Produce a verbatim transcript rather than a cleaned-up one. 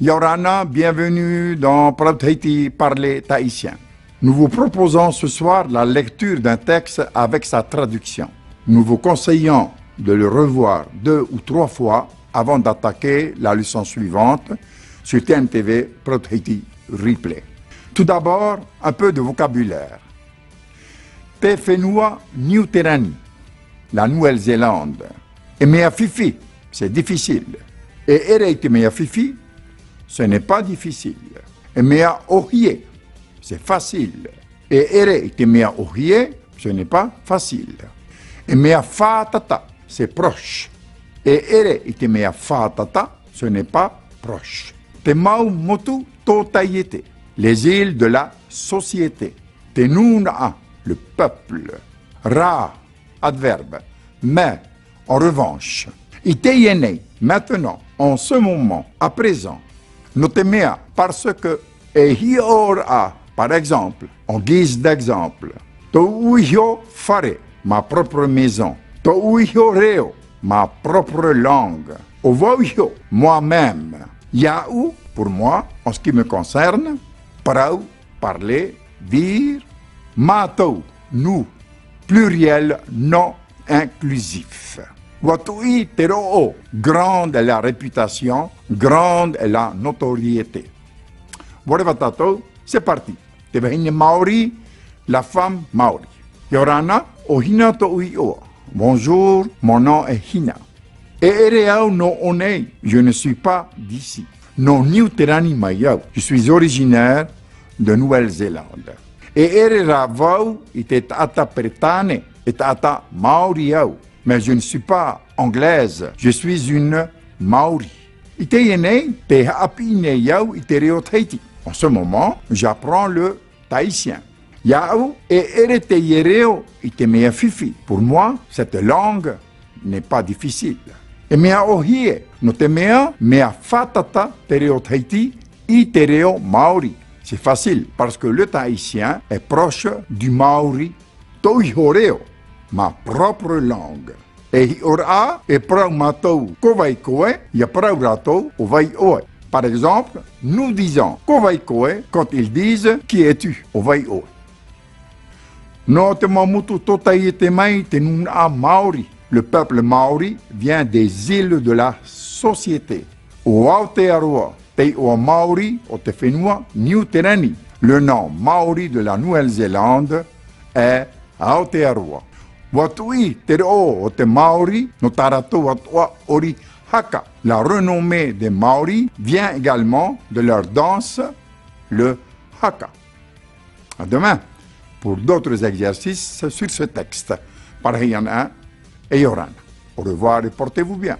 ʻIa ora na, bienvenue dans Parau Tahiti, parler tahitien. Nous vous proposons ce soir la lecture d'un texte avec sa traduction. Nous vous conseillons de le revoir deux ou trois fois avant d'attaquer la leçon suivante sur T N T V Parau Tahiti Replay. Tout d'abord, un peu de vocabulaire. Te fenua Niuterani, la Nouvelle-Zélande. E mea fifi, c'est difficile. E ʻere i te mea fifi, ce n'est pas difficile. E mea ʻohie, c'est facile. E ʻere i te mea ʻohie, ce n'est pas facile. E mea fātata, c'est proche. E ʻere i te mea fātata, ce n'est pas proche. Te mau motu tōtaiete, les îles de la société. Te nūnaʻa, le peuple. Rā, adverbe. Mais, en revanche. I teie nei, maintenant, en ce moment, à présent. Nō te mea, parce que, e hiʻoraʻa, par exemple, en guise d'exemple. Tōʻu iho fare, ma propre maison. Tōʻu iho reo, ma propre langue. ʻO vau iho, moi-même. Iāʻu, pour moi, en ce qui me concerne. Parau, parler, dire. Mātou, nous, pluriel non inclusif. ʻUa tuʻi te roʻo, grande est la réputation, grande est la notoriété. ʻUa reva tātou, c'est parti. Te vahine Māori, la femme Māori. ʻIa ora na, ʻo Hina tōʻu iʻoa. Bonjour, mon nom est Hina. E ʻere au nō ʻō nei, je ne suis pas d'ici. Nō Niuterani mai au, je suis originaire de Nouvelle-Zélande. E ʻere rā vau i te taʻata Peretāne, e taʻata Māori au. Mais je ne suis pas anglaise, je suis une Māori. I teie nei, tē haʻapiʻi nei au i te reo Tahiti. En ce moment, j'apprends le tahitien. Iāʻu, e ʻere teie reo i te mea fifi. Pour moi, cette langue n'est pas difficile. E mea ʻohie, nō te mea, mea fātata te reo Tahiti i te reo Māori. C'est facile, parce que le tahitien est proche du maori. Tōʻu iho reo, ma propre langue. E hiʻoraʻa, e parau mātou, ko vai koe, ʻia parau rātou, ʻo vai ʻoe. Par exemple, nous disons, ko vai koe, quand ils disent, qui es-tu, ʻo vai ʻoe. Nō te mau motu tōtaiete mai te nūnaʻa Māori, le peuple maori vient des îles de la société. ʻO Aotearoa, te iʻoa Māori o te fenua Niuterani. Le nom maori de la Nouvelle-Zélande est Aotearoa. ʻUa tuʻi te roʻo o te Māori nō tā rātou atoʻa ʻori haka. La renommée des Māori vient également de leur danse, le haka. À demain pour d'autres exercices sur ce texte. Parahi ana, ʻia ora na. Au revoir et portez-vous bien.